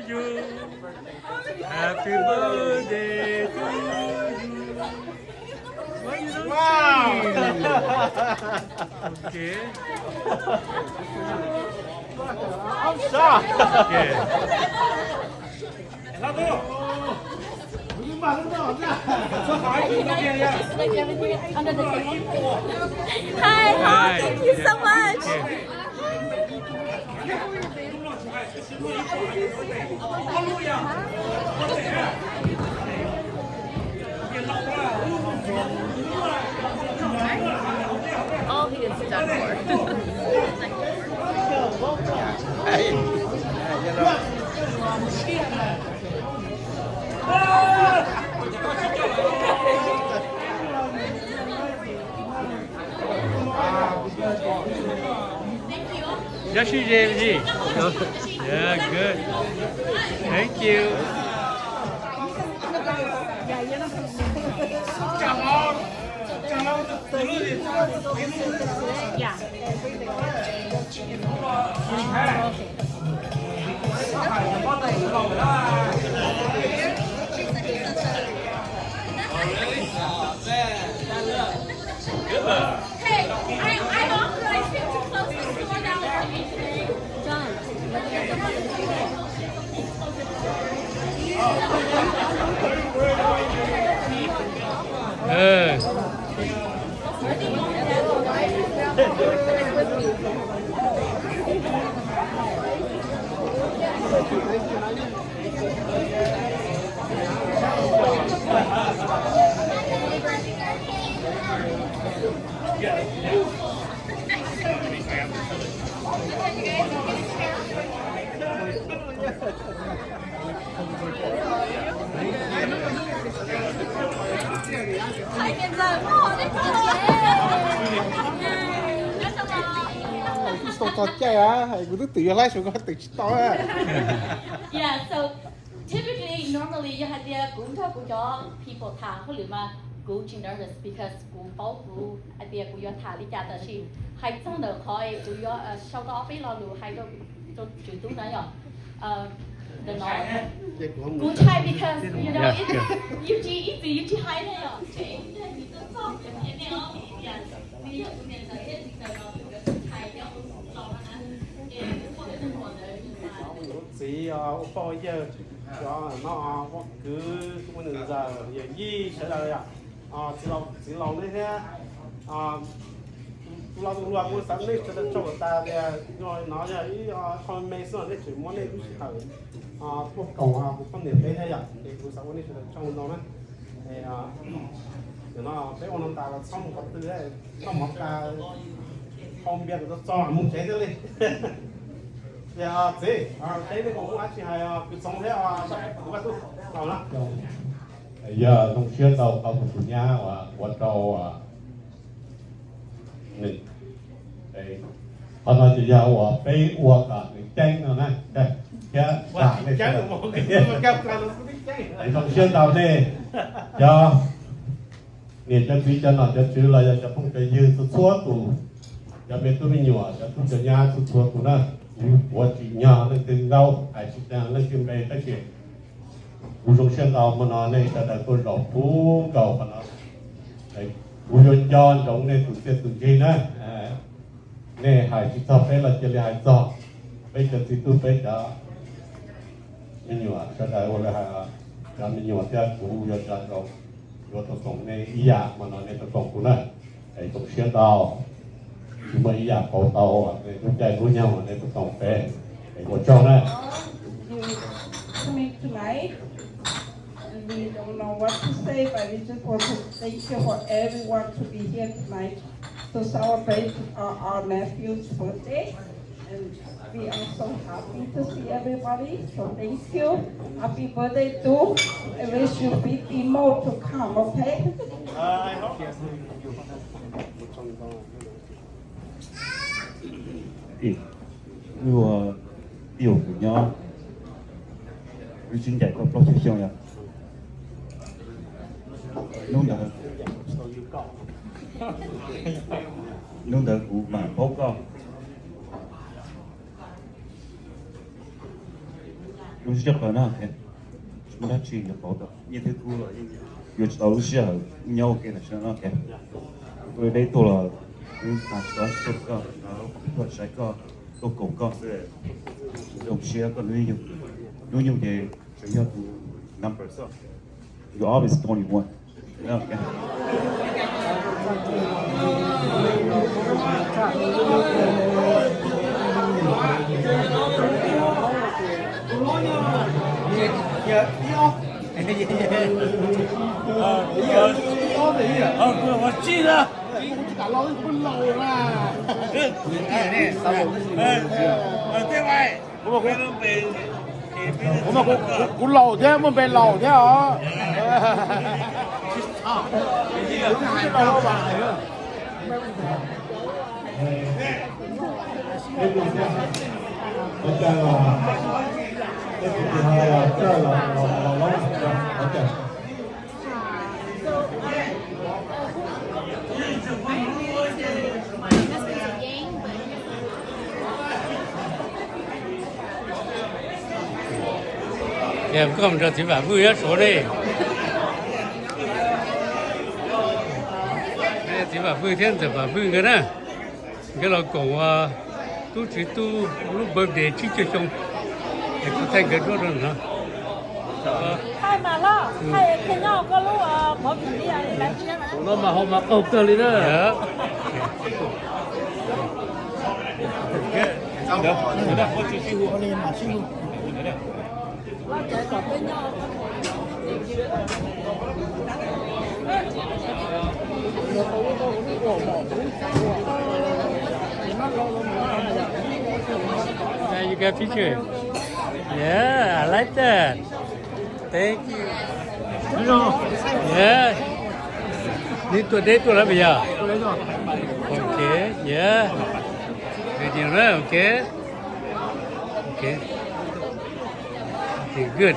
You. Happy birthday to you. Why you don't sing? Okay. I'm shocked. Okay. Hi, hi, thank you so much. All he is done for. Dab sib ze li. Yeah, good. Thank you. Kuv tsis tau tos caij a, kuv twb twm yog laib xyov koj twm tsis tau. Yeah, so typically, normally, yog hais tias kuv nrog kuv cov people tham hauj lwm mas kuv tsis nervous because kuv paub kuv hais tias kuv yuav tham li cas, tab sis hais txog ntawm qhov kuv yuav sau tau ob peb lo lus hais rau, rau tswv tub na yom. Ntawm no kuv ntshai because you know, yus tsis, ib txwm yus tsis hais na yom. Txiv ua poj ua yawg, cov no ua kwv, ua nws ntxawm, yawm yij sawv daws yom, txiv laus nej thiab, tus laus tus hluas, kuv xav nej sawv daws tsaug tas tias no yog ib qho me xwb, nej tseem muab nej lub sij hawm tuaj koom kuv poj niam peb thiab yom, es kuv xav ua nej sawv daws tsaug ntau na. Nim no peb ua no tas los txhob mus qhov twg, noj mov tas, hau npias kom txog txog mus tsev thiaj li. Txiv, peb nej puas muaj dab tsi hais kwv Txoov thiab kuv Vaj Tub laus na? Yog zoo siab ntau qhov kuv tus nyab uas ua rau nws, qhov no ces yog uas peb ua kom nws ceeb no na, thiab zoo siab ntau nej cov niam cov txiv cov nom cov tswv los yog cov phooj cov ywg txhua txhua tus, cov me tub me nyuam cov tub cov nyab txhua txhua tus na. Kuv ua tsis nyog leej twg nkaus, hais tsis tau leej twg npe tab sis kuv zoo siab ntau hmo no nej sawv daws tuaj zaum puv nkaus qhov no. Kuv yuav nco ntsoov nej tus txiaj tus ntsig na. Nej hais tsis txog peb los cia li hais txog peb cov txiv tub, peb cov me nyuam sawv daws ua li hais, cov me nyuam thiab kuv yuav nco ntsoov, yuav tau koom nej ib yam hmo no nej tau koom kuv na. Es zoo siab ntau, tsis muaj ib yam pauv tau nej lub caij lub nyoog uas nej tau koom peb. Es ua tsaug na. You coming tonight, and we don't know what to say, but we just want to thank you for everyone to be here tonight to celebrate our, our nephew's birthday. And we are so happy to see everybody. So thank you. Happy birthday too. I wish you fifty more to come, okay? Wb ua, wb ua kuv nyob, wb sib ncaim koj plaub caug xyoo yom. Hnub ntawd, hnub ntawd kuv mam paub koj. Lub sij hawm no, tsis muaj dab tsi yuav pauv tau, nyiaj twb kub los yeej yuav tsis tau lub sij hawm nyob ua ke tam sim no. Kuv deb tuaj los kuv hais tsis tau dab tsi tuaj rau koj, tuaj saib koj, tuaj koom koj xwb. Zoo siab koj hnub nyoog, hnub nyoog ces tseem yog tus number xwb. You always the only one. Kuv laus thiab, muaj npe laus thiab os. Koj mus nrog txiv Vam Vwj nyob Suav ne. Txiv Vam Vwj thiab ntxawm Vam Vwj nkawd na, nkawd los koom ua Tub Tswv Tub lub birthday tsib caug xyoo, es kuv thaij nkawd duab rau no. Tus no mas hau mas qaug kawg li na. Uh, you got picture? Yeah, I like that. Thank you. Yeah. Neb tuaj deb tuaj lawm puas yog? Ok, yeah. Video na, ok. Ok. Okay, good.